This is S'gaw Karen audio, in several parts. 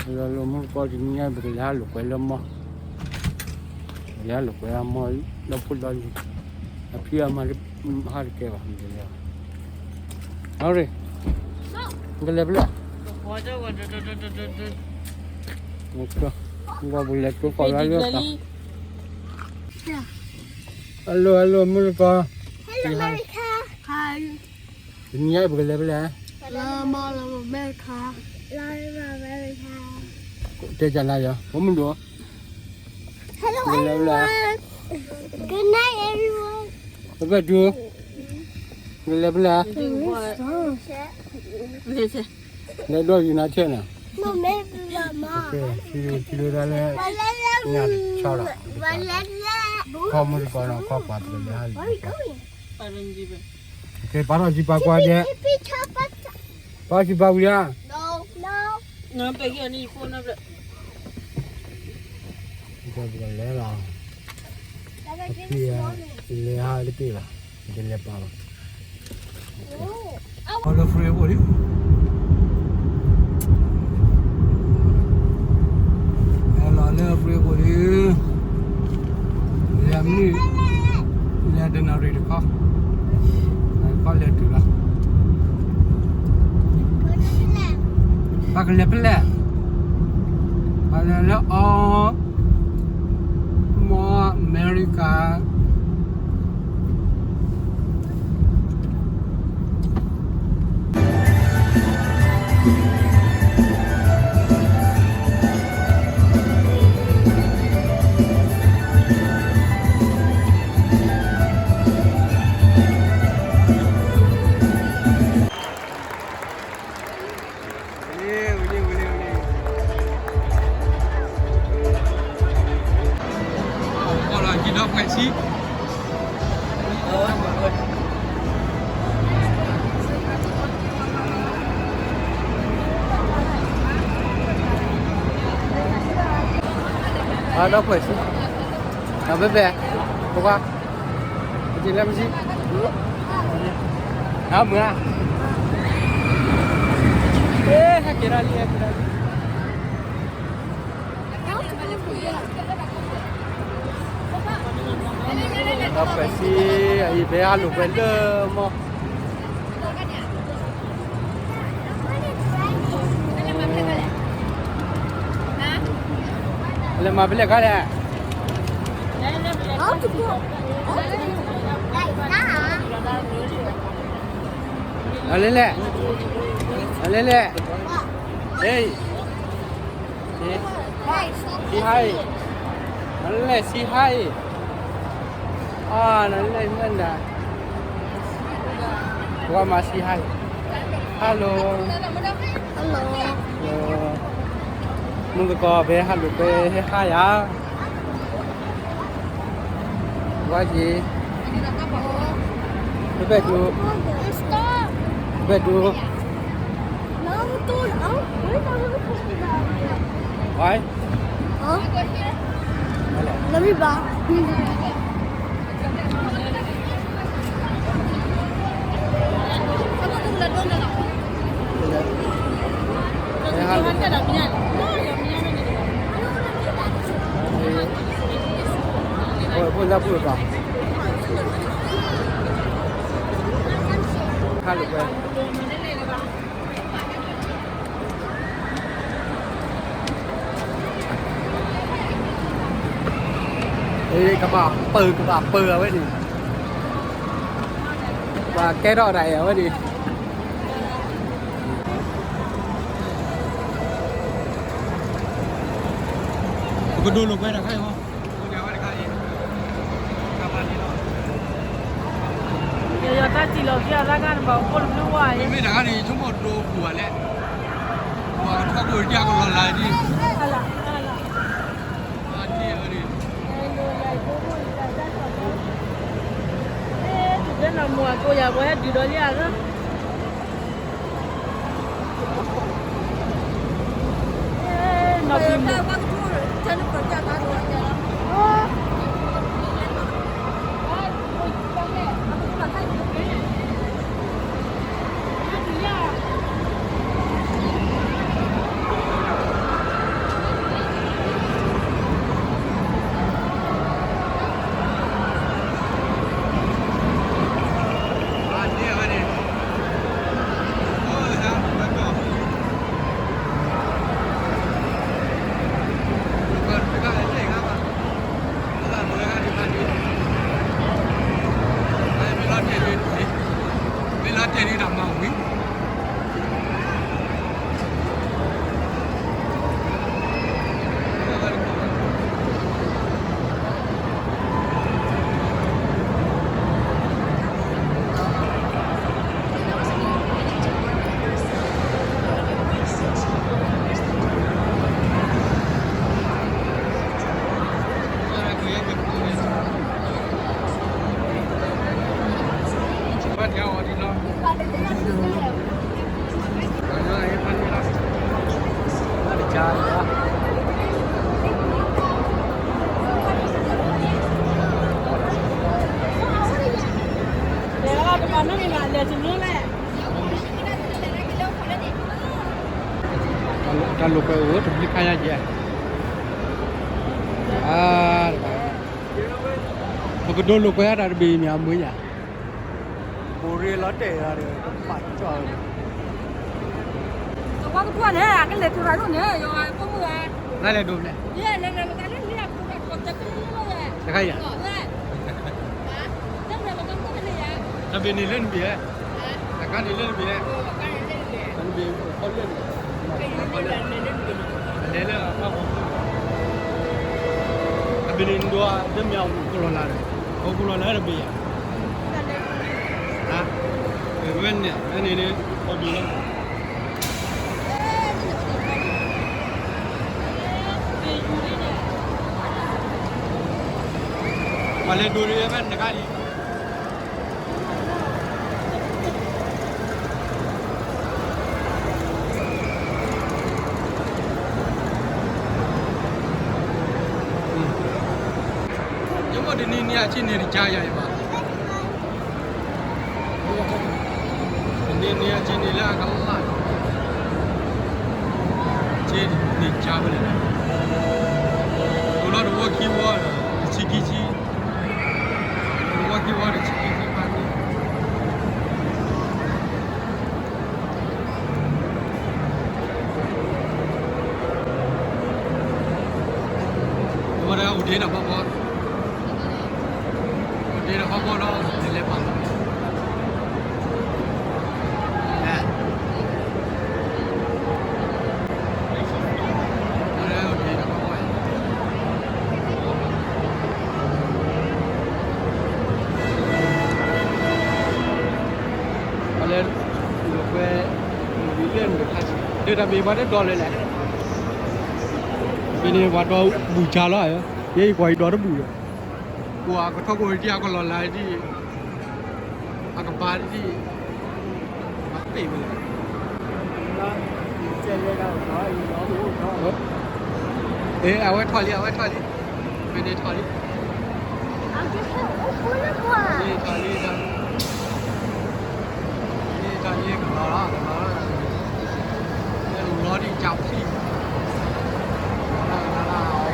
လၢလၢမုၢ်ကီၢ်တနံၤညါ ပကလဲၤဟးလိာ်ကွဲလၢမီၢ်, ပကလဲၤဟးလိာ်ကွဲလၢမီၢ် ဒီဖိဒီလံၤ, အဖံအမါ ဟးတကဲဘၣ် မ့ၢ်တလဲၤဘၣ်, အရ့ၣ်, ပကလဲၤဖဲလဲၣ်, ပကလဲၤကိးကီၢ်လၢလၢ Hello, hello, မုၢ်ကီၢ်, တနံၤညါအံၤပကလဲၤဖဲလဲၣ်, လၢမီၢ်လၢအမဲရကၤ, တဲကနၤယၤ ဖိမုၣ်ဒိၣ်, Hello everyone, good night everyone, ပကဒူ, ပကလဲၤဖဲလဲၣ်, လဲၤဒီးယနၤဆဲးန့ၣ်, ထံဒိၣ်ထံဒိၣ်တၢ်လၢ ညၣ်တဆီလီၤ, ခီမုၢ်တကီၢ်နီၤ ခီပှၤပကလဲၤဟးလံ, ပာ်ထီၣ်စံးပာ်ကွၢ်ဒဲး, ပာ်စံးပာ်ဝံၤဧါ, ပကလဲၤလီၤ, အဖံလဲၤဟးတက့ၢ်ဘၣ်, ပကလဲၤပာ်လီၤ. လၢ freeway လံ, လၢ freeway လံ, လဲၤမုၢ်, လဲၤတနၣ်ရံၣ်တခီ, တခီလဲၤတုၤလီၤ, ပကလဲၤဖဲလဲၣ်, ပကလဲၤလၢအီၣ် မီၢ်အမဲရကၤ. Hello, hello, hello. အဒီပုၢ်ဝဲၢ်ဆံ, အဘဲဘဲ, ပကွၢ်, ပက့ၤလၢမစံ, အမုၢ်ဧါ, ဟဲက့ၤဒီးလံ ဟဲက့ၤဒီးလံ. ဒီပုၢ်ဝဲၢ်ဆံ, အံၤပဟဲလိာ်ကွဲလၢမီၢ် လဲၤမၤဖဲလဲၣ်ခါလဲၣ်, အလဲၤလဲၣ်, အလဲၤလဲၣ်, ဟ့ၣ် Say hi. နလဲၤ say hi. အါ နလဲၤမ့ၢ်ဒၣ် ကွၢ်မၤ say hi. Hello. Hello. မုၢ်သကိး ဖဲဟးလိာ်ကွဲ ဟဲဟါယၤ ဝါယံၤ တဘဲၣ်ဒိ တဘဲၣ်ဒိ ဝါယံၤ လၢမ့ၢ်ဘၣ် ဖိလၢပှၤ ခါလိာ်ကွဲ ကဘၣ်ပၢၤ ကဘၣ်ပၢၤအဝဲန့ၣ် ပှၤကဲထီၣ်ဒၣ်အံၤ အဝဲန့ၣ် ပကဒိလိာ်ကွဲတခါအံၤမး ယယီၤတၢ်စံၣ်လီၤက့ၤအသးကါန့ၣ် ဘၣ်အိၣ်ဖှိၣ်တဘျုးဝါအံၤ မ့ၢ်တခါန့ၣ် ဆိကမိၣ်ဒိပူၤဘၣ်လဲၣ် ပှၤကထီၣ်ကိၣ်တၢ်ကလီၤလၢ်ဒ် အလၢ် အလၢ် အလၢ် အဲ ဒ်န့ၣ်မ့ၢ်အကိးယၤ ပှၤဟဲဒုးဒီးလံအဂၤ နီၢ်ပံၤမုၣ် တၢ်တၢ် တၢ်လိာ်ကွဲအိၣ်တဘျုးခါညါက့ၤ, ပကဒိလိာ်ကွဲအတၢ်တဘ့ၣ်မ့ၢ်အမွေးယၤ, ဘိၣ်ရ့လီၤတဲာ်ဒီး ကပာ်ကၠီၣ်ဝဲ, တဝါကထူၣ်န့ၣ် အကလဲၤထူၣ်ရၤဒိၣ်န့ၣ် ယွၤဖိမုၣ်ဧါ, နလဲၤဒိၣ်န့ၣ် တခါယၤ, တဘ့ၣ်န့ၣ်လၢနဘ့ၣ်ဧါ, တခါန့ၣ်လၢနဘ့ၣ်ဧါ, နဘ့ၣ်ခီလၢန့ၣ်, လဲၤလၢအပၢ်, အဘ့ၣ်န့ၣ်နဒိး တမ့ၢ်အဝဲၢ်ကိးလီၤလၢ်ဒီး, အဝဲၢ်ကိးလီၤလၢ်တဘ့ၣ်ဧါ, ဝဲန့ၣ် ဝဲန့ၣ် ခီဒိၣ်လီၤ. ပှၤလဲၤဒိးန့ၣ်ဖဲနကါလံ, ယမိၢ်တနံၤနံၤအဆ့န့ၣ်တကါယၤအံၤဘၣ်, တနံၤနံၤအဆ့န့ၣ်လၢအကလၢ်, ဆ့န့ၣ်ကါဝဲလဲၣ်, ဒိးလီၤတဝီခံဝီဒီး တဆံခံဆံ, တဝီခံဝီဒီး ဆံခံဆံဖးန့ၣ် ဝဲဒၣ်အိၣ်ဒ့ဒီးဖီဖီ, အိၣ်ဒ့ဒီးဖီဖီလီၤ, လဲၤလဲၤပာ်လီၤ, ဝဲဒၣ်အိၣ်ဒ့ဒီးဖီဖီ, ပှၤလဲၤလိာ်ကွဲ, မုၢ်ဝံၤလၢမုၢ်တခါဆံး, ဒ်တၢ်ဘ့ၣ်ပှၤတဒီလၢလဲၣ်, ဘ့ၣ်န့ၣ်ပှၤဒီဘူးကၢ်လီၤ, ယဲယကွၢ်ယဒီတဘူးဒီး, ကွၢ်ကထီၣ်ကိၣ်ဒံး အကလီၤလၢ်ဒံး, အကဘၣ်ဒံး, အပ့ၢ်ဝဲလဲၣ်, အဝဲထီၣ်လံ အဝဲထီၣ်လံ, ဘ့ၣ်န့ၣ်ထီၣ်လံ ထီၣ်လံ ထီၣ်လံ, ထီၣ်လံ ကလီၤလီၤ ကလီၤလီၤ, လီၤဒံးကၠီဖံး,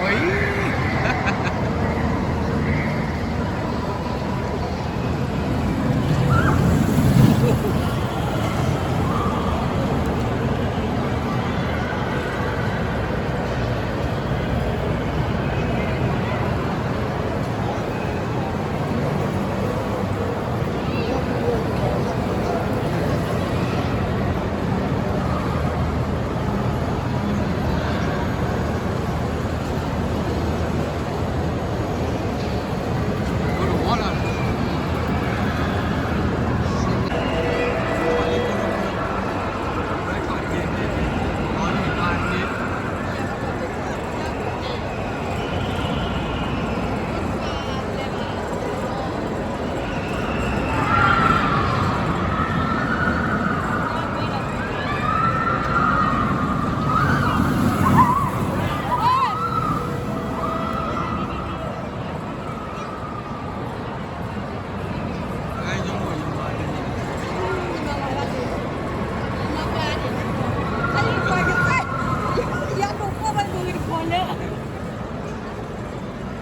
ဝဲအံၤ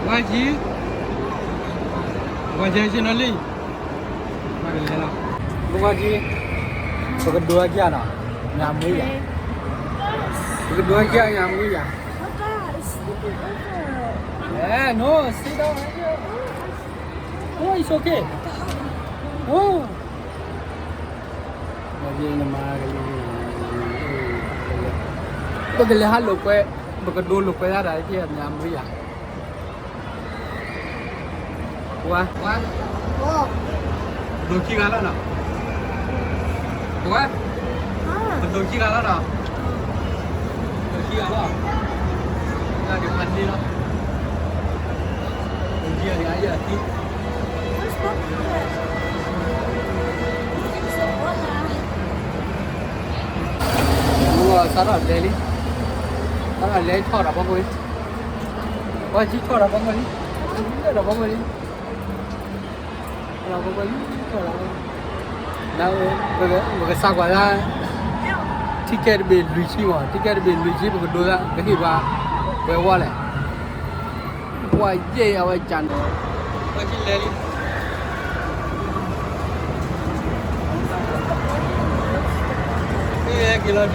ဝါကံ, ဝါကံဆ့နီၤလံ, ဘိကီကံ, ပကဒိးကံနီၤ, ညမွေးယၤ, ပကဒိးကံညမွေးယၤ, အဲ, no, sit down right here. Oh, it's okay. Oh. ပကလဲၤဟးလိာ်ကွဲ, ပကဒိလိာ်ကွဲဒၣ်တၢ်က့ၤညမွေးယၤ, ဝါ, ဒိးခံဂၤလီၤနီၤ, ဝါ, ပဒိးခံဂၤလီၤနီၤ, ဒိးခံဂၤလီၤ, တၢ်ဒုးဖးန့ၢ်လီၤ, ဒိးခံဂၤန့ၣ် အယဲၢ်အခံ စးထီၣ်လဲၤလံ, စးထီၣ်လဲၤထီၣ်ဒီးဖီခိၣ်လံ, ပှၤကံထီၣ်ဒီးဖီခိၣ်လံ, လၢဒီးဖီခိၣ်လံ, ပကစးကွၢ်ဒၣ် ticket တဘ့ၣ်လွံၢ်ဆံမး, ticket တဘ့ၣ်လွံၢ်ဆံ ပကဒိသး ကဟ့ၣ်ပှၤ ပှဲၤဝီလဲၣ်. ပှၤယဲၢ်အဝဲကၢ်န့ၣ်, ပှၤကံလဲၤလံ, က့ၤလီၤဒံးတၢ်ကလါလံ,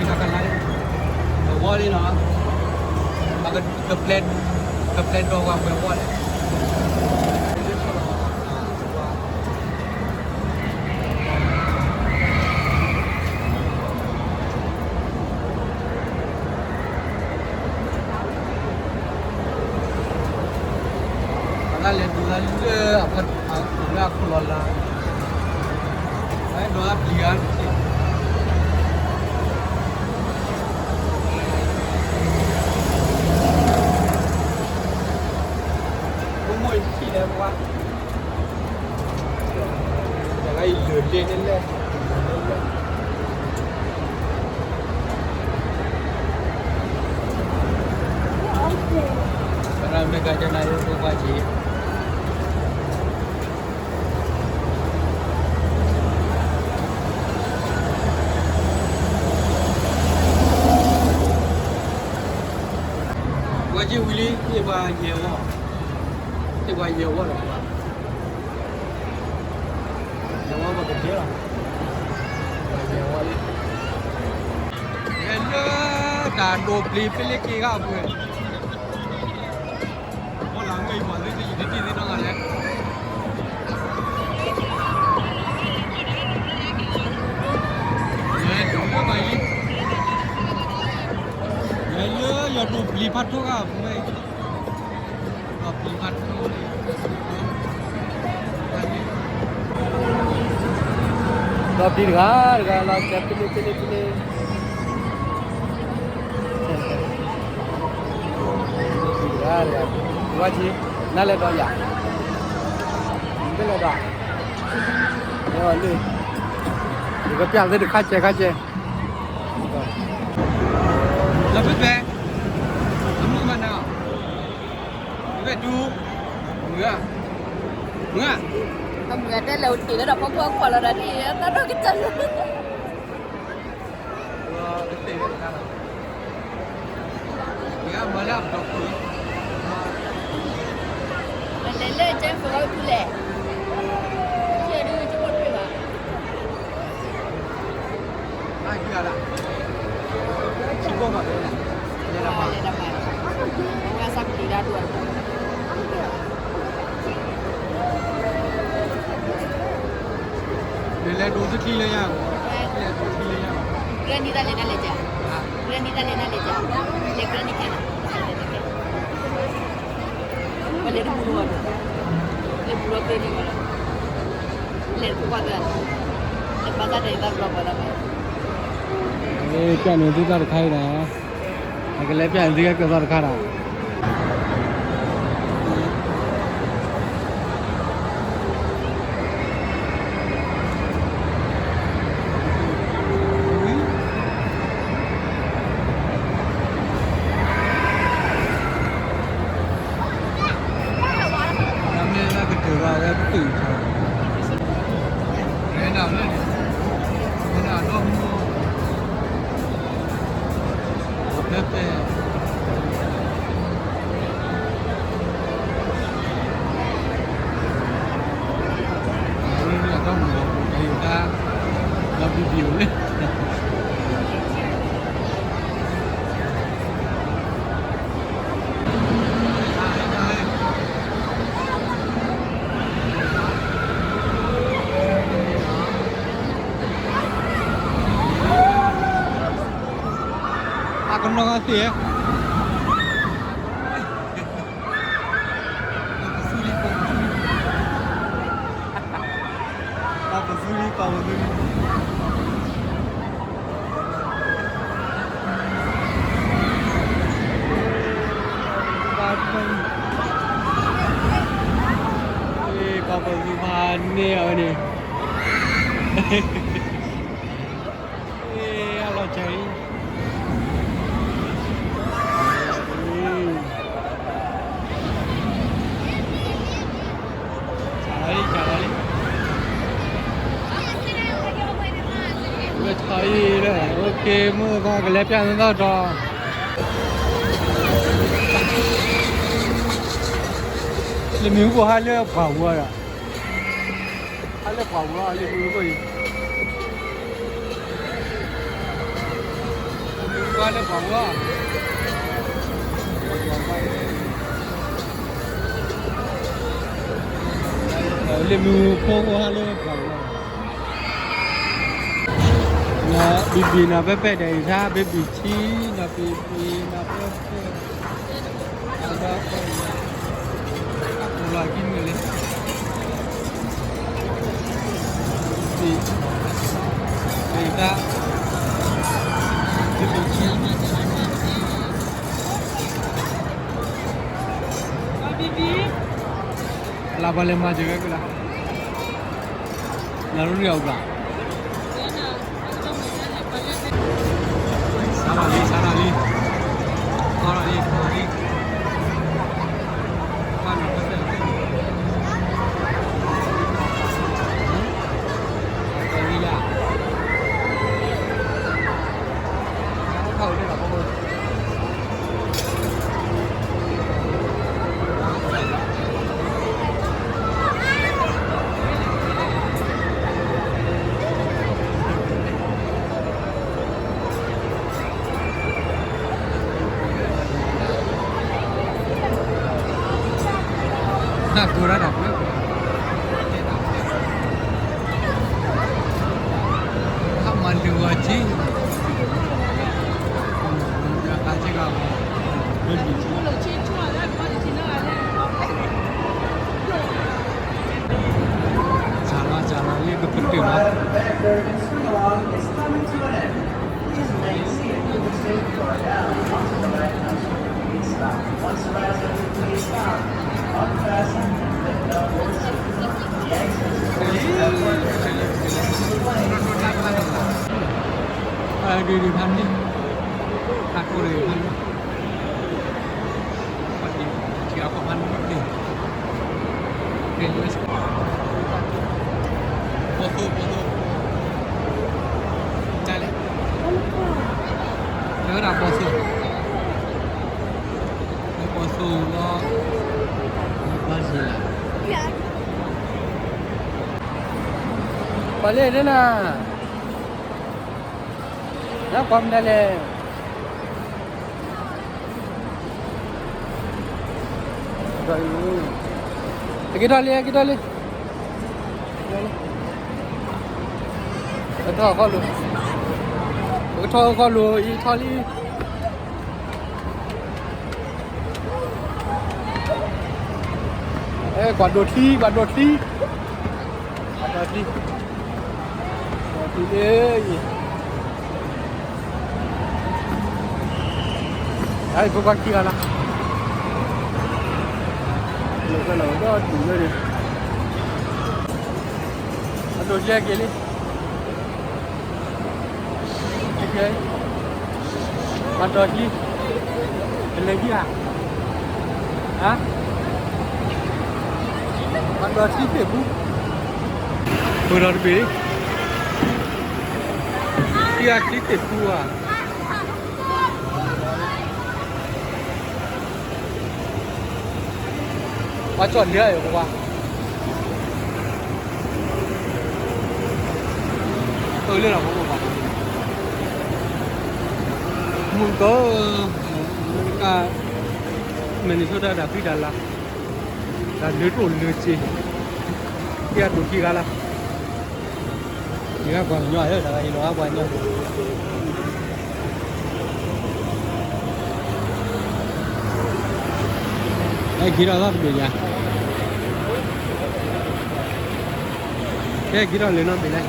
ပှဲၤဝီလံနီၤ, ကပျဲ, ကပျဲဒီးပှၤပှဲၤဝီလဲၣ်. အဝဲလဲၤဒိးလၢအဖီ, လၢအခိၣ်လီၤလၢ, အဝဲဒိးလၢပျံၤဂၤ, မိၢ်မိၢ်အံၤထံၣ်လဲၣ်ပှၤ တဂၤအံၤလၢာ်လဲၣ်လဲၣ်လဲၣ်, သရၣ်မ့ၢ်ကကနၣ်ယိၣ်ဖိခွါက့ၤ, ပှၤက့ၤဝံၤလံ ဟ့ၣ်ပှၤယဲၢ်ဝီ, ဟ့ၣ်ပှၤယဲၢ်ဝီဒီးပှၤ ယဝီပကတဲလီၤ, ယဝီလံ, လဲၤလၢတၢ်ဒိးပျံၤဖဲလ့က့ၤဂၤအပူၤ, ဘီလၢမ့ၢ်ပှၤလၢယတထံၣ်သ့ၣ်နီၣ်ဂၤလဲၣ်, လဲၤတုၤလၢဘၣ်ယံၤ, လဲၤလၢယဒိးပျံၤဖးထီဂၤအပူၤဝဲ ဒီးပျံၤတဂၤတဂၤလီၤ ကဲဖဲန့ၣ်ဖဲန့ၣ်ဖဲန့ၣ်, တဂၤတဂၤ, ဝဲက့ၤ, နလဲၤဒီးယၤ, နလဲၤဒီး, လဲၤလၢ, ယကပျၢ်သုတခါကဲခါကဲ, လၢဖဲဖဲ, အမုၢ်မနုၤ မ့ၢ်တူ, မုၢ်ဧါ, မုၢ်ဧါ, အမုၢ်အတဲလဲၤအိၣ်တ့ၢ်လၢဒီးဖီခိၣ်အခိၣ်လီၤဒီးဒ်အသးဒီကတၢၢ်လီၤ, မၤလၢအပတီၢ်ခိၣ်, မၤလဲၤလၢကဲဖိအီၤထူလဲၣ်, ကဲဒုးကဖိတပ့ၢ်ဘၣ် လဲၤဒိးသထံလၢယၤ, လဲၤဒိးသထံလၢယၤ, ကြၢးနံၣ်တၢ်လဲၤနၢ်လဲၤကၢ်, ကြၢးနံၣ်တၢ်လဲၤနၢ်လဲၤကၢ်, လဲၤကြၢးနံၣ်ခဲလၢာ် ပလဲၤတပူၤလီၤ, လဲၤပူၤလီၤကၢၢ်နံၣ်ဝဲလီၤ, လဲၤတပူၤကွၢ်ကၢၢ်, လဲၤဘၣ်တၢ်ဒဲးသၣ်ဘျီဘၣ်တၢ်ဘၣ်, လၢပျၢ်န့ၣ်သုသၣ်တခါအံၤဒီး, နကလဲၤပျၢ်န့ၣ်သုကဲကၢၢ်သၣ်တခါဒီး မ့ၢ်ကတၢၢ်ဘၣ်ဝဲပတုာ်, မ့ၢ်ဒၣ်မ့ၢ်န့ၣ်, မ့ၢ်ဒၣ်ဒီမူ, ဖဲဖဲ, အဒီမူ, အယိၤတၢ်, ဒီဘံဘံအိၣ်န့ၣ် အကနီၢ်ဂၤသ့ၣ်, ပာ်ပသူလံ ပာ်ပသူလံ, ပာ်ပသူဖးန့ၢ်အီၤန့ၣ်, အလီၤစၢ်အံၤ, အံၤလၢ OK မုၢ်သီကလဲၤပျၢ်သီဒီး လၢမံၤဟူဖိဟါလၢပှၤဝဲဒီး ဟါလၢပှၤဝဲ လၢမံၤဟူဖိအံၤ လၢပှၤဝဲ လၢမံၤဟူဖိဟါလၢပှၤဝဲ ဘံဘံနီၤပဲပဲဒီးအံၤ ထါဘံဘံဆံနီၤ ဘံဘံနီၤပဲပဲ လၢကံမုၢ်လံ ဘံဘံဆံ လၢပှၤလဲၤမၤစၢၤကဲကလါ နရူရံၣ်အူဘၣ် စးထီၣ်လံ စးထီၣ်လံ ထီၣ်လံ ထီၣ်လံ တၢ်ကိၢ်ဒၣ်တၢ်ပှဲၤ ဟးမၤလုၢ်ဂီၤက့ အခါက့ဂၤ စၤလီၤစၤလီၤလၢကပတုာ်လီၤ ဒုးဒုးဖးန့ၣ် အကိၢ်ဒုးဖးန့ၣ် ပှၤဒံး ထံအခိၣ်ဖးန့ၣ် ပှၤဒံး ပိာ်သိ ပိာ်သိ ကလဲၣ် တဲဝဲဒၣ်ပိာ်သိ ပိာ်သိလီၤ ဘၣ်စံလၢ ပှၤလၢတဲနၤ နကွၢ်မနုၤလဲၣ် အက့ၤထီၣ်လံ အက့ၤထီၣ်လံ ပကထီၣ်ခီၣ်လိၤ ပကထီၣ်ခီၣ်လိၤအံၤထီၣ်လံ အဲ ကွၢ်ဒိးထံ ကွၢ်ဒိးထံ ကွၢ်ဒိးထံ ကွၢ်ဒိးထံလၢအံၤ အံၤဖိခွါခံဂၤလီၤ လီၤဒီးတူၢ်လၢန့ၣ် အဒိးကျဲက့ၤလံ ကဲ မၤတီၤထံ တလဲၤဟံၣ်ဧါ ဟါ မၤတီၤထံသ့ၣ်ဖူ ပှဲၤဒီးတဘ့ၣ် ထံအချံသ့ၣ်ဖူဧါ ပှၤကၠီၣ်လၢယိၤပှၤ အၢလၢလီၤပှၤ မုၢ်ကီး မ့ၢ်က Minnesota တၢ်ဖံးတၢ်လၤ တၢ်လၢတအိၣ်လၢစ့ ကဲအဒိၣ်ခံဂၤလၢ ယဂၤပှၤကညီ တဂၤယလီၤပှၤကညီ ဟဲက့ၤထီၣ်သီတဘ့ၣ်ညါ ဟဲက့ၤထီၣ်လၢၤနီတဘ့ၣ်လဲၣ် လဲ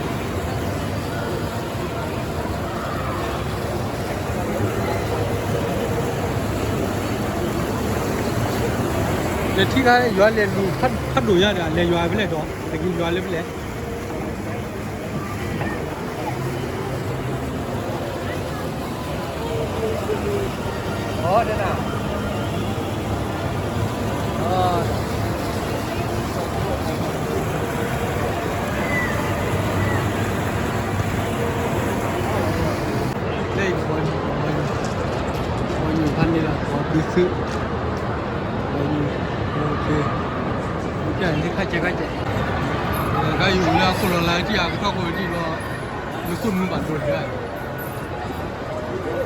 ၤထံၣ်ခါယွၤလဲၤလူၤဖးဒိၣ်ညါဒီး လဲၤယွၤဖဲလဲၣ်ဒီး တက့ၤယွၤလၢဖဲလဲၣ် အီ ဒဲနၤ အီ အ ခါကဲခါကဲ, တဂၤအိၣ်လၢအခိၣ်လီၤလးကံၢ်အကထီၣ်ခိၣ်တံၢ်လီၤ, မ့ၢ်ခိၣ်နူဘၣ်ဒိတဂၤ,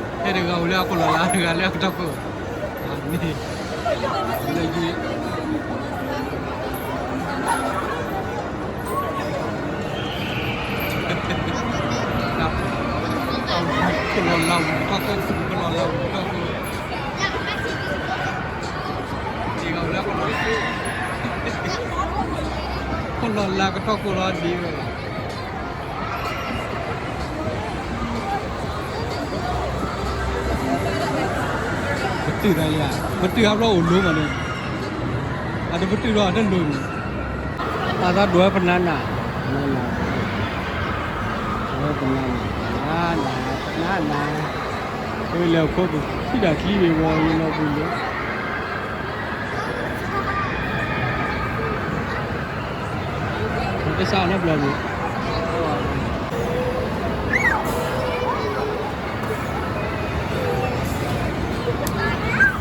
ဖဲတဂၤအိၣ်လၢအခိၣ်လီၤလးတဂၤလၢအကထီၣ်ခိၣ်, မ့ၢ် ခိၣ်လီၤလးဝံၤကထီၣ်ခိၣ်, ခိၣ်လီၤလးဝံၤကထီၣ်ခိၣ်, တဂၤအိၣ်လၢအခိၣ်လီၤလး, ခိၣ်လီၤလးကထီၣ်ခိၣ်လီၤဒ်ဝဲလီၤ. ပတုာ်သးလံဧါ, ပတုာ်အါဘျီအိၣ်လိၤမးန့ၣ်, အတပတုာ်ဒီးအတလိၤန့ၣ်, အသးဒိးဝဲပနၤနၤ, ပနၤနၤ, ဒိးဝဲပနၤနၤ, ပနၤနၤ, ပနၤနၤ, ပလဲၤခိၣ်ပထံၣ်ဒၣ်ချံဝ့ၤဝီၤဝံၤလီၤဘှံးလၢ ကစၢ်လၢဘျီန့ၣ်,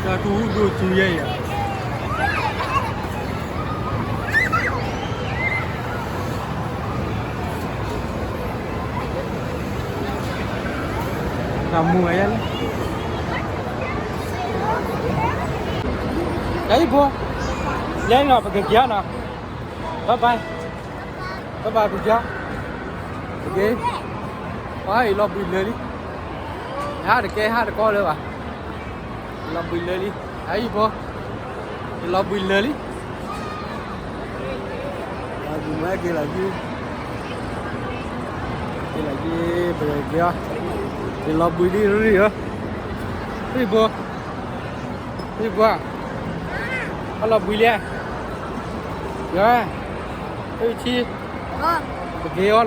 တၢ်ကဟူဒိၣ်ထူယဲၢ်ယဲၢ်, တၢ်မူဝဲယဲၢ်လံ, တၢ်အံၤဖိ, လဲၤလီၤပကက့ၤနီၤ, bye bye, bye bye ပက့ၤ, ပက့ၤ, ပှၤအံၤလီၤဘှံးလၢာ်လံ, ဟးတကဲဟးတကီလၢၤဘၣ်, လီၤဘှံးလၢာ်လံ, တၢ်အံၤဖိ, ယလီၤဘှံးလၢာ်လံ, လီၤဘှံးမးက့ၤလီၤယံၤ, က့ၤလီၤယံၤ, ပက့ၤအီၤ, ယလီၤဘှံးလံရံၣ်ဧၢ, ရံၣ်ဖိ ရံၣ်ဖိ, အလီၤဘှံးလံ, ယ, ရံၣ်ဆံ, ပက့ၤအီၤနီၤ, လီၤဘှံး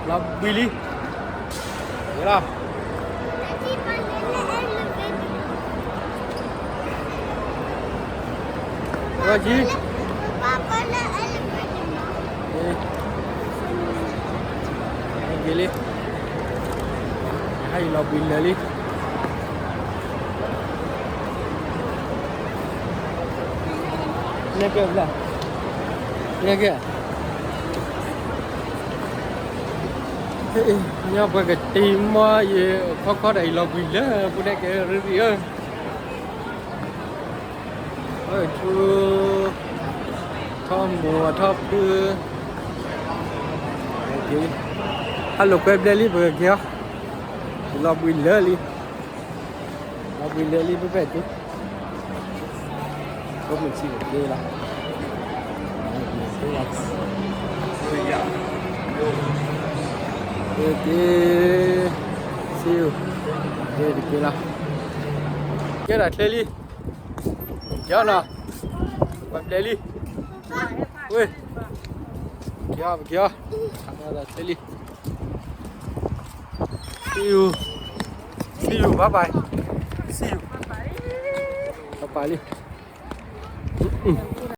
လံ, က့ၤလီၤ, လီၤဆံ က့ၤလံ, ဟဲအံၤလီၤဘှံးလၢာ်လံ, နဲကဲဘျဲၣ်, နဲကဲ, ညီပှၤကတံၤမီၢ်ယခီခီဒီးအံၤလီၤဘှံးလၢာ်ပူၤန့ၣ်ကဲရံၣ်ရံၣ်ဧၢ, ထီၣ်မိၢ်ထီၣ်ဖု, ဟဲလိာ်ကွဲဘျဲၣ်လံ ပကက့ၤအီၤ, လီၤဘှံးလၢာ်လံ, လီၤဘှံးလၢာ်လံ ပပဲာ်တုၤ ကမုၢ်ထံၣ်က့ၤလီၤ, က့ၤ, စံၣ်, က့ၤလီၤ, ကဲဒၣ်ချ့လံ, က့ၤအီၤနီၤ, ပှၤဘျဲၣ်လံ, ဝ့ၢ်, က့ၤအီၤ ပက့ၤအီၤ, ချ့လံ. See you. See you. Bye bye. See you. Bye bye လံ.